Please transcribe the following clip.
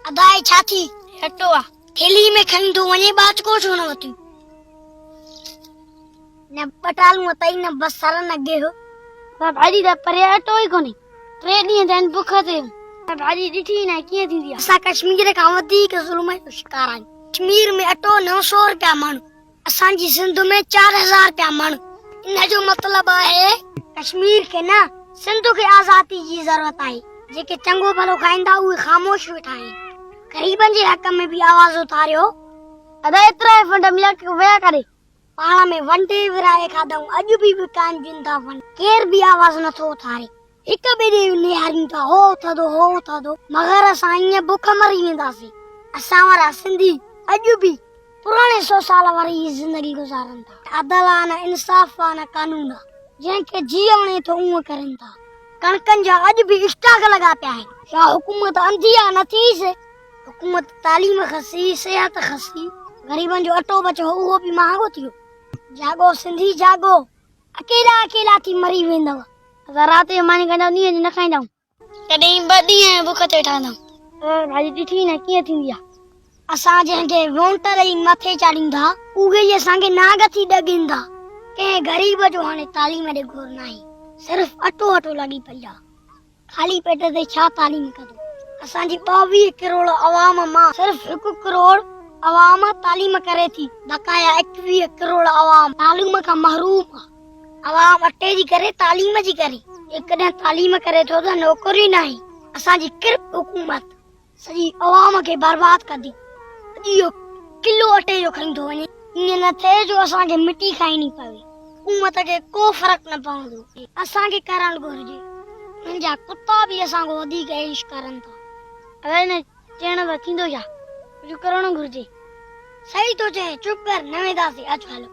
ادا هي ڇا ٿي؟ اٽو آ. ٿيلهي ۾ کڻي ٿو وڃي ٻاچڪو ڇو نه وتيون؟ نه ٻٽالون اٿئي نه بصر نه گيهه. ادا ڀاڄي ته پري اٽو ئي ڪونهي. ٽي ڏينهن ٿيا آهن بک تي. ڀاڄي ڏٺي ئي ناهي ڪيئن ٿيندي آ. اسان ڪشمير کان وڌيڪ ظلم جو شڪار آهيون. ڪشمير ۾ اٽو 900 رپيا مڻ. اسان جي سنڌ ۾ 4000 رپيا مڻ. ان جو مطلب آهي ڪشمير کي نه سنڌ کي آزادي جي ضرورت آهي. جيڪي چڱو ڀلو کائين ٿا اهي خاموش ويٺا آهن. غريبن جي حق ۾ به آواز اٿاريو. ادا ايترا فنڊ مليا ويا ڪاڏي؟ پاڻ ۾ ونڊي ورهائي کاڌائون اڄ به وڪامجن ٿا فنڊ. ڪير به آواز نٿو اٿاري. هڪ ٻئي ڏي نهاريون ٿا هو اٿندو هو اٿندو مگر اسان ائين بک مري وينداسين. اسان وارا سنڌي اڄ به پراڻي سو سال واري ئي زندگي گذارن ٿا. عدل آ نه انصاف آ نه قانون آ. جنهن کي جيئن وڻي ٿو اونء ڪرين ٿا. ڪڻڪن جا اڄ به اسٽاڪ لڳا پيا آهن. ڇا حڪومت انڌي آ نه ٿي سي. حڪومت تعليم کسي، صحت کسي، غريبن جو اٽو بچيو هو اهو به مهانگو ٿي ويو. جاڳو سنڌي جاڳو، اڪيلا اڪيلا ٿي مري ويندؤ. اسان رات جو ماني کائيندا آهيون ڏينهن جو نه کائيندا آهيون. ڪڏهن ٻه ڏينهن بک تي ويٺا هوندا آهيون. ڀاڄي ڏٺي ئي نه ڪيئن ٿيندي آهي. اسان جنهن کي وونٽ ڏئي مٿي چاڙهيون ٿا اهي ئي اسان کي نانگ ٿي ڏڳين ٿا. ڪنهن غريب جو هاڻي تعليم ڏي گهور ناهي. صرف اٽو اٽو لڳي پئي آهي. خالي پيٽ تي ڇا تعليم ڪندو. اسان جي 22 ڪروڙ عوام مان صرف هڪ ڪروڙ عوام تعليم ڪري ٿي بقايا 21 ڪروڙ عوام تعليم کان محروم آ. عوام اٽي جي ڪري تعليم جي ڪري. جيڪڏهن تعليم ڪري ٿو ته نوڪري ناهي. اسان جي ڪرپٽ حڪومت سڄي عوام کي برباد ڪندي. اڄ اهو ڪلو اٽي جو کڻي ٿو وڃي. ائين نه ٿئي جو اسان کي مٽي کائڻي پوي. حڪومت کي ڪو فرق نه پوندو. اسان کي ڪرڻ گهرجي. انهن جا ڪتا به اسان کان وڌيڪ عيش ڪرن ٿا. الائي نه چئڻ سان ٿيندو ڇا؟ ڪجهه ڪرڻ گهرجي. صحيح ٿو چئين چپ ڪر نه وينداسين اچ هلو.